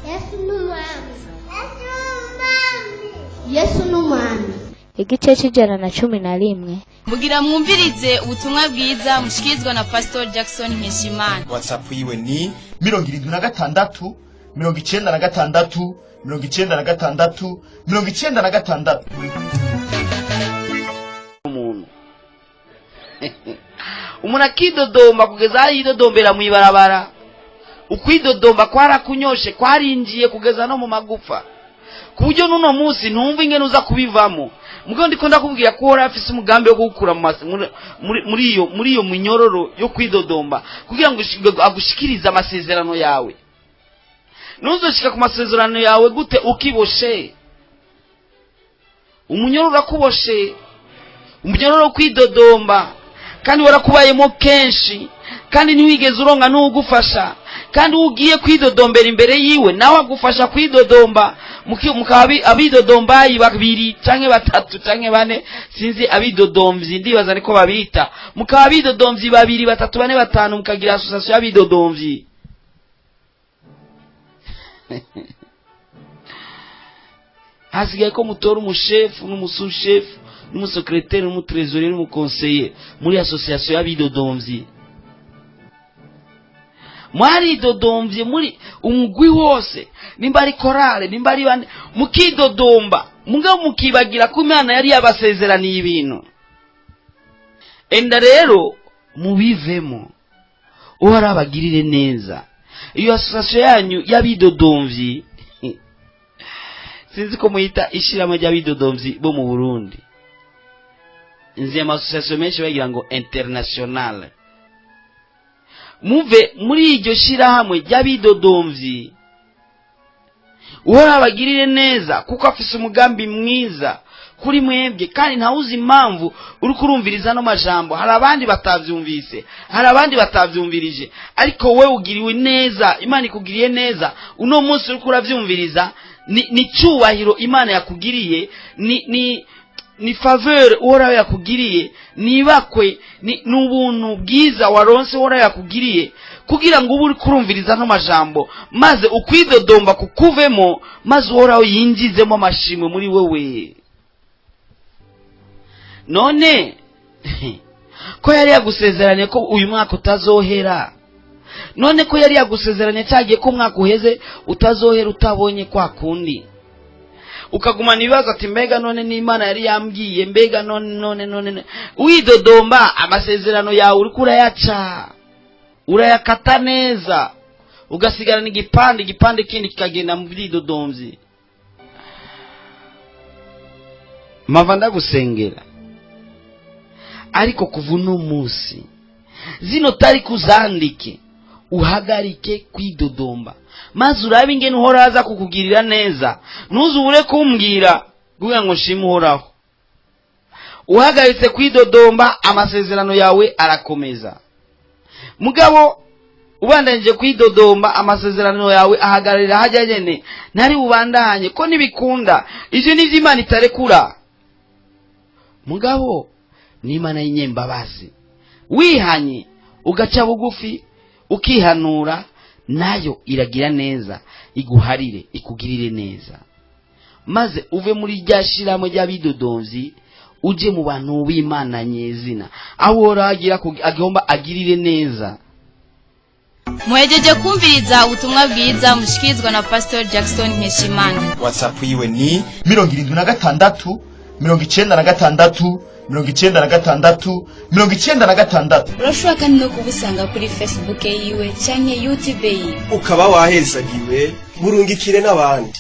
Yesu n'umwami. Yesu n'umwami. Igice c'111. Mugira mwumvirize ubutumwa bwiza mushikirizwa na Pastor Jackson Nkeshimana. WhatsApp yiwe ni 76 96 96 96. Umuntu akidodomba kugeza aho yidodombera mu ibarabara. Ukwidodomba kwarakunyoshe, kwarinjiye kugeza no mu magufa, ku buryo n'uno munsi ntumva ingene uza kubivamo. Mugabo ndiko ndakubwira ko uhora afise umugambi wo kugukura muri iyo minyororo yo kwidodomba, kugira ngo agushikirize amasezerano yawe. Ntuzoshika ku masezerano yawe gute ukiboshe? Umunyororo urakuboshe, umunyororo wo kwidodomba, kandi warakubayemo kenshi, kandi ntiwigeze uronka n'uwugufasha, kandi ugiye kwidodombera imbere yiwe nawe agufasha kwidodomba, mukaba abidodombayi babiri canke batatu canke bane, sinzi abidodomvyi ndibaza niko babita, mukaba abidodomvyi babiri batatu bane batanu, mukagira association y'abidodomvyi. Hasigaye ko mutora umushefu n'umusushefu n'umusekreteri n'umutrésorier n'umukonseye muri association y'abidodomvyi. Mwaridodomvye muri umugwi wose, nimba ari korale, nimba ari bane, mukidodomba, mugabo mukibagira ko Imana yari yabasezeraniye ibintu. Enda rero mubivemo, Uhoraho abagirire neza. Iyo association yanyu y'abidodomvyi, sinzi ko muyita ishirahamwe ry'abidodomvyi bo mu Burundi. Nzi ama association menshi bagira ngo international. Muve muri iryo shirahamwe ry'abidodomvyi, Uhoraho abagirire neza, kuko afise umugambi mwiza kuri mwebwe, kandi ntawuzi impamvu uri kurumviriza no majambo. Hari abandi batavyumvise, hari abandi batavyumvirije, ariko wewe ugiriwe neza, Imana ikugiriye neza. Uno munsi uri kuravyumviriza ni cyubahiro Imana yakugiriye, ni faveur Uhoraho yakugiriye, nibakwe ni ubuntu bwiza waronse Uhoraho yakugiriye, kugira ngo ube uri kurumviriza no majambo, maze ukwidodomba kukuvemo, maze Uhoraho yinjizemo amashimwe muri wewe. None ko yari yagusezeranye ko uyu mwaka utazohera, none ko yari yagusezeranye cyagiye ko umwaka uheze utazohera utabonye kwa kundi, ukagumana ibibazo ati mbega none n'Imana yari yambwiye, mbega none none none. Widodomba, amasezerano yawe uriko urayaca, urayakata neza, ugasigarana igipande, igipande kindi kikagenda mu byidodomvyi. Mava ndagusengera, ariko kuva uno munsi zino tariki uzandike, uhagarike kwidodomba, maze urabe ingene Uhoraho aza kukugirira neza. Ntuzubure kumbwira kugira ngo nshime Uhoraho. Uhagaritse kwidodomba, amasezerano yawe arakomeza. Mugabo ubandanije kwidodomba, amasezerano yawe ahagararira hajya nyene, ntari bubandanye ko nibikunda. Ivyo nivyo Imana itarekura. Mugabo n'Imana y'inyembabazi, wihanye ugaca bugufi ukihanura, nayo iragira neza, iguharire, ikugirire neza, maze uve muri rya shirahamwe ry'abidodomvyi uje mu bantu b'Imana nyezina, aho Uhoraho agomba agirire neza. Muhejeje kumviriza ubutumwa bwiza mushikirizwa na Pastor Jackson Nkeshimana. WhatsApp yiwe ni 76 96 96 96. Urashobora kandi no kubusanga kuri Facebook yiwe canke YouTube yiwe. Ukaba wahezagiwe, burungikire n'abandi.